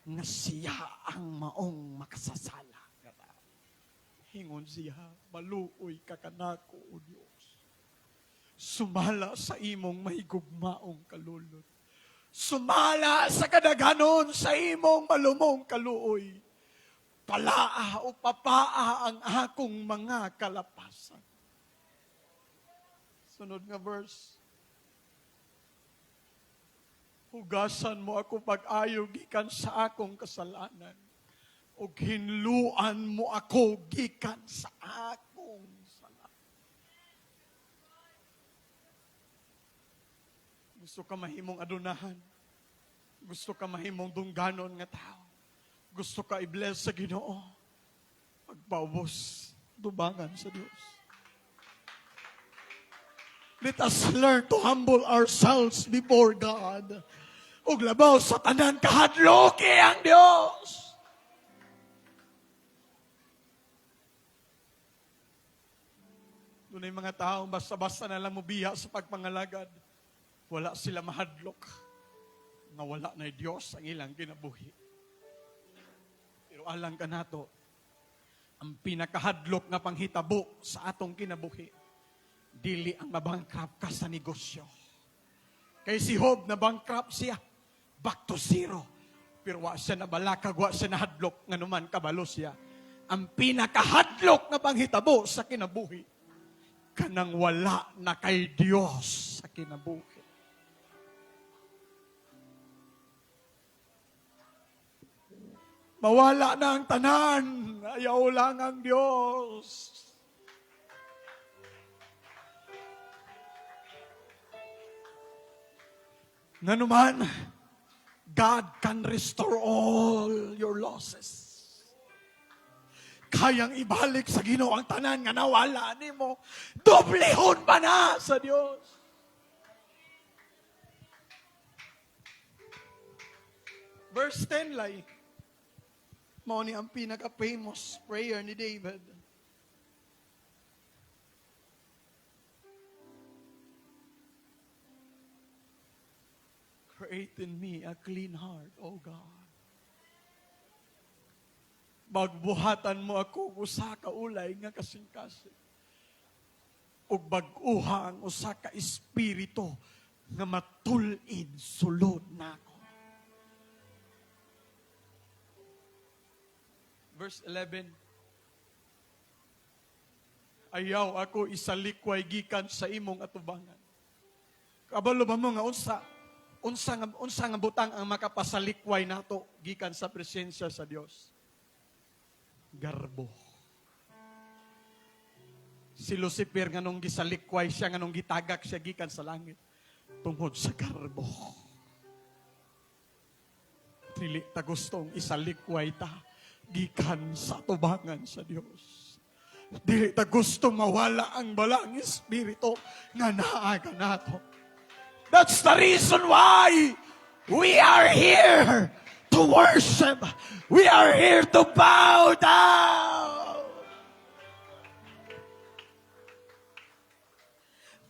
nga siya ang maong makasasala nga tao. Ingon siya, "Maluoy ka kanako, O Dios. Sumala sa imong mahigugmaong kalulod. Sumala sa kadaghanon sa imong malumong kaluoy. Palaa o papaa ang akong mga kalapasan." Sunod nga verse. "Hugasan mo ako pag-ayo gikan sa akong kasalanan. Ug hinluan mo ako gikan sa akong sala." Gusto ka mahimong adunahan. Gusto ka mahimong dungganon nga tao. Gusto ka i-bless sa Ginoo. Pagpaubos, tubangan sa Dios. Let us learn to humble ourselves before God. Ug labaw sa tanan, kahadloki ang Dios. Dunay mga tao basta-basta na lang mobiya sa pagpangalagad. Wala sila mahadlok nga wala na Dios ang ilang kinabuhi. Pero alang kanato, ang pinakahadlok nga panghitabo sa atong kinabuhi, dili ang mabankrupt ka sa negosyo. Kay si Job, na bankrupt siya. Back to zero. Pero wa siya nabalakag, wa siya nahadlok, nganuman kabalo siya. Ang pinakahadlok nga panghitabo sa kinabuhi, kanang wala na kay Dios sa kinabuhi. Mawala na ang tanan, ayaw lang ang Diyos. Nganuman, God can restore all your losses. Kayang ibalik sa Ginoo ang tanan nga nawala nimo. Doblehon pa na sa Dios. Verse 10 lay. Mao ni ang pinaka-famous prayer ni David. "Create in me a clean heart, O God. Magbuhatan mo ako usa ka ulay nga kasing-kasing. Ug bag-uha ang usa ka espiritu nga matul-id sulod nako." Verse 11. "Ayaw ako isalikway gikan sa imong atubangan." Kabalo ba mo nga unsa nga butang ang makapasalikway nato gikan sa presensya sa Dios? Garbo. Si Lucifer nganong gisalikway siya, nganong gitagak siya gikan sa langit, tungod sa garbo. Dili ta gustong isalikway ta gikan sa tubangan sa Dios. Dili ta gusto mawala ang Balaang Espiritu nga naa kanato. That's the reason why we are here to worship. We are here to bow down.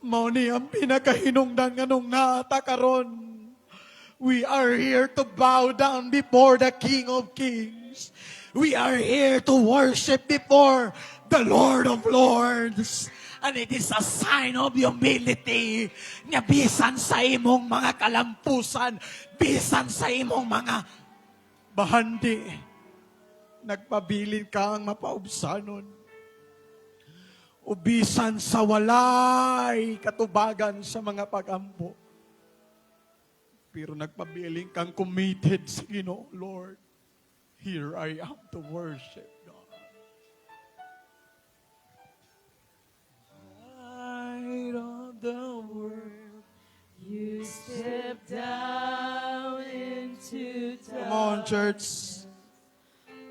Mao ni ang pinakahinungdan nganong naa ta karon. We are here to bow down before the King of Kings. We are here to worship before the Lord of Lords. And it is a sign of humility nga bisan sa imong mga kalampusan, bisan sa imong mga bahandi, nagpabilin ka ang mapaubsanon. O bisan sa walay katubagan sa mga pagampo, pero nagpabilin kang committed sa Ginoo. Lord, here I am to worship God. Light of the world, you step down into Come on, church.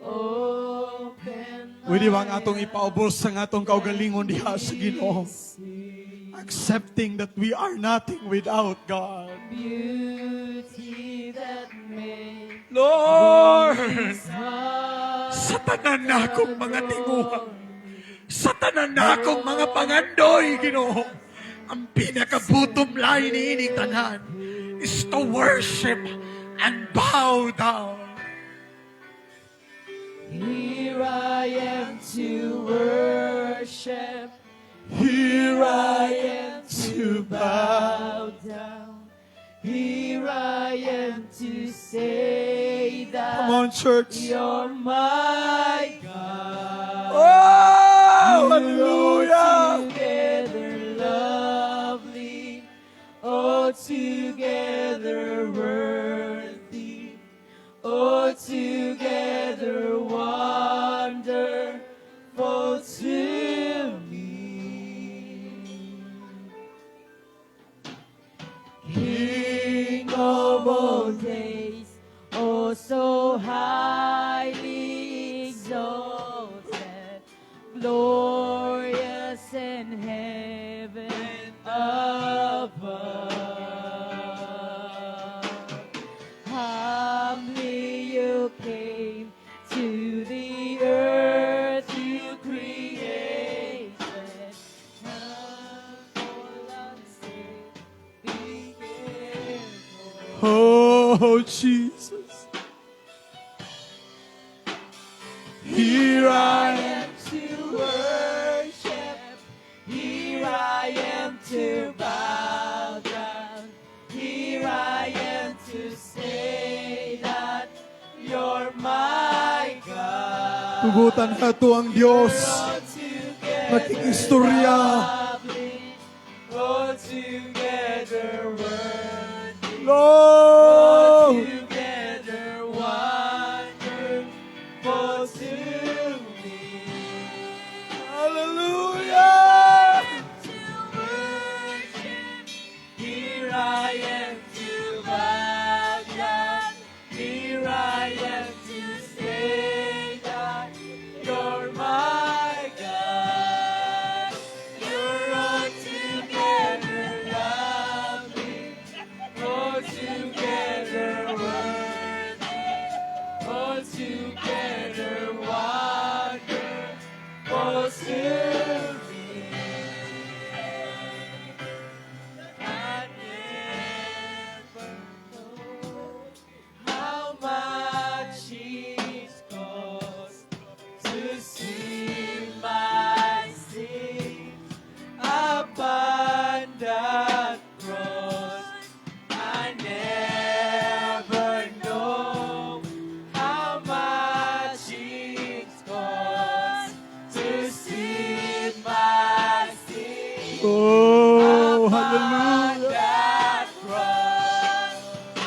Open Pwede ba ang atong ipaubos ang atong kaugalingon diha sa Ginoo? Accepting that we are nothing without God. Beauty that made Lord, heart sa tanan na akong mga tinguha, Sa tanan nakong mga pangandoy, Ginoo, ang pinaka-bottom line niining tanan is to worship and bow down. Here I am to worship. Here I am to bow down. Here I am to say that Come on, church. You're my God. Oh, hallelujah. Together lovely, oh, together worthy, oh, together wonderful to me. King of all days, oh, so highly exalted, glorious in heaven above. Humbly you came to the earth you created, and for us became. Oh, Jesus. Here I am. To worship. Here I am to bow down. Here I am to say that you're my God. Tugutan nato ang Diyos. All together Makig-istorya. Lovely, all together worthy. Lord. Together wonderful to me. Hallelujah. To worship. Here I am to bow down. Here I am to say that you're my God. You're altogether lovely, altogether worthy, altogether wonderful to me. I never know how much it costs to see my sins upon that cross. I never know how much it costs to see my sins Oh, upon hallelujah. That cross. I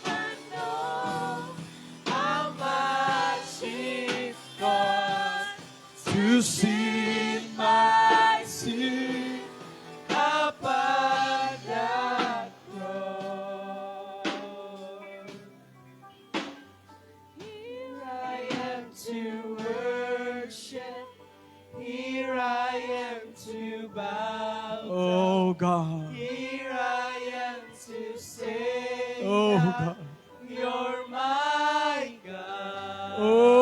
never know how much it costs To see my sin upon that cross. Here I am to worship. Here I am to bow Oh, down. God. Here I am to say Oh, that God. you're my God. Oh.